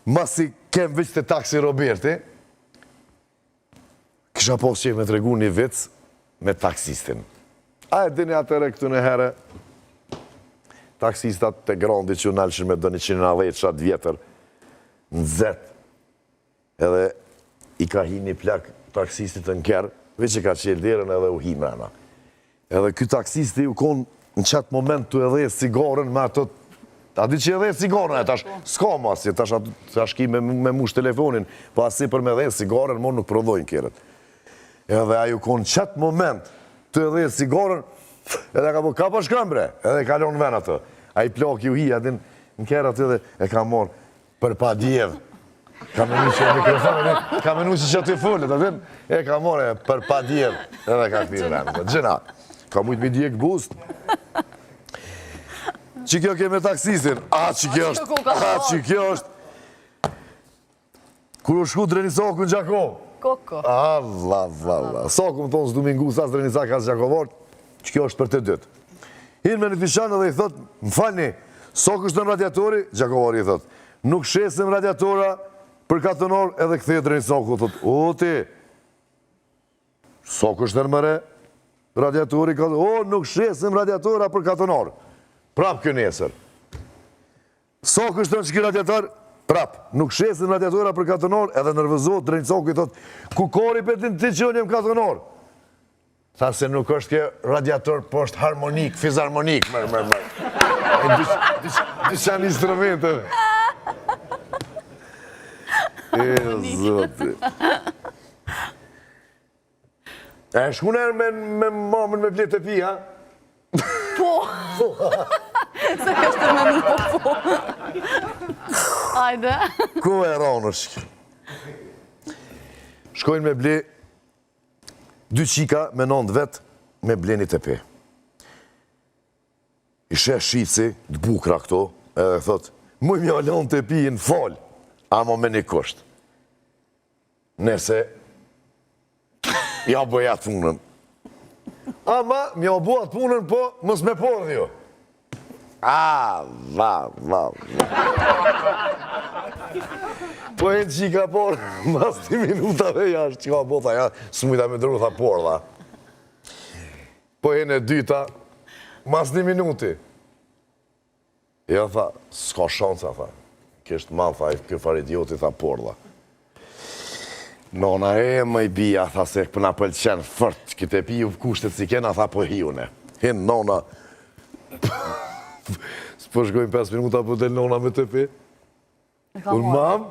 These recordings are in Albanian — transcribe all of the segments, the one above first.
Masi kem veç te taksi Roberti, kisha pas qejf me tregu një vic me taksistin. A e dini atëherë këtu në herë, taksistat te Grandi që u nalshin me do 190 të vjetër, nxet, edhe i ka hi një plak taksistit në kerr, veç e ka qelë derën edhe u hi mrena. Edhe ky taksisti u kon në qatë moment tu e dhez cigaren me ato A di që e dhez cigaren, e tash s'ka ma si, tash, tash ki me, me mush telefonin, po asi për me dhez cigaren, mo nuk prodhojnë kerret. Edhe ai u kon në qatë moment tu e dhez cigaren, edhe ka bo, ka po shkon bre, edhe ka lonë ven atë. Ai plaki u hi, a din, në kerr aty edhe e ka marrë, Për pa djedh. Ka menu që mikrofon, ka menu që që aty folët, a din, e ka marrë për pa djedh, edhe ka këthi rëmë. Gjëna, ka mujtë mi djeg bust. Që kjo ke me taksistin, a që kjo është, a që kjo është. Kur u shku Drenicaku në Gjakovë? Koko. Allah, Allah, Allah. Sa ku më thonë, s'du mi ngu sa Drenicak as Gjakovarët, që kjo është për të dytë. Hin me një dyqan edhe i thot, më falni, sa kushton radiatori? Gjakovari i thot, nuk shesim radiatora për katunor edhe kthehet Drenicaku, thot, o ti, sa kushton more radiatori? O, nuk shesim radiatora për katunor. Prap kjo nesër. Sa kushton qiky radiator? Prap, nuk shesim radiatora për katunor, edhe nervozohet Drenicaku i thot, ku kori pe din ti që unë jam katunor? Tha se nuk është kjo radiator, po është harmonik, fizarmonik, mër, mër, mër. Dyqan instrumenteve. E, zoti. E shku njerë me, me mamën me ble tepi, ha? Po. Se kështë të me po, po. Ajde. Ku e ronë është? Shkojnë me ble dy qika me nandë vetë me ble një tepi. I sheh shitësi të bukra këto, edhe thot, muj m'ja lonë tepin falë, amo me një kusht. Nëse ja bëj atë punën. Ama, m'ja bo atë punën, po mos me pordh ju. A, va, va, va. Po e në qika por, mas një minutave jashtë, që ka bo, tha, ja, s'mujta me dru, tha, pordha. Po e në dyta, mas një minuti. Jo, tha, s'ka shansa, tha. Kështë ma, tha, kjo farë idioti, tha, pordha. Nona e më i bia, tha, se po na pëlqen fort, këtë e piju kushtet si kena, tha, po hi une. Hin nona, s'po shkojnë 5 minuta, po del nona me tepi. Unë mam,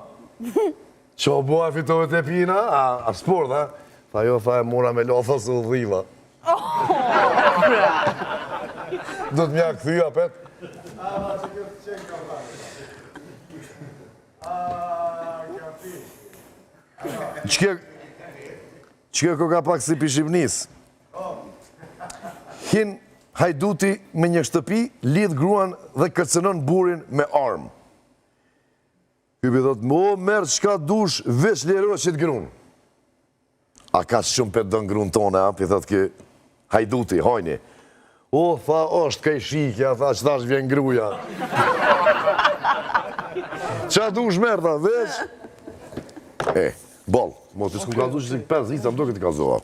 që o bo a fitove tepina, a, a s'pordha? Tha jo, tha e mora me lo, tha se u dhiva. Oh, pra. Do të mja kthy apet. A, ma që kjo të qenë ka pa. A, kjo ti. Që kjo, që kjo ka pak si pishibnis. Hin hajduti me një shtëpi, lidh gruan dhe kërcënon burin me armë. Ky pi thot, mo merr çka dush, veç liro qit grun. A ka shumë pe don grun tone, a, pi thot ky hajduti, hajni. O, tha, është kaj shikja, tha, që tash vjen gruja. Qa dush merr, tha, veç? E, bol, mo ti s'kum kallzu që si 5 vica, më do këtë kallzova.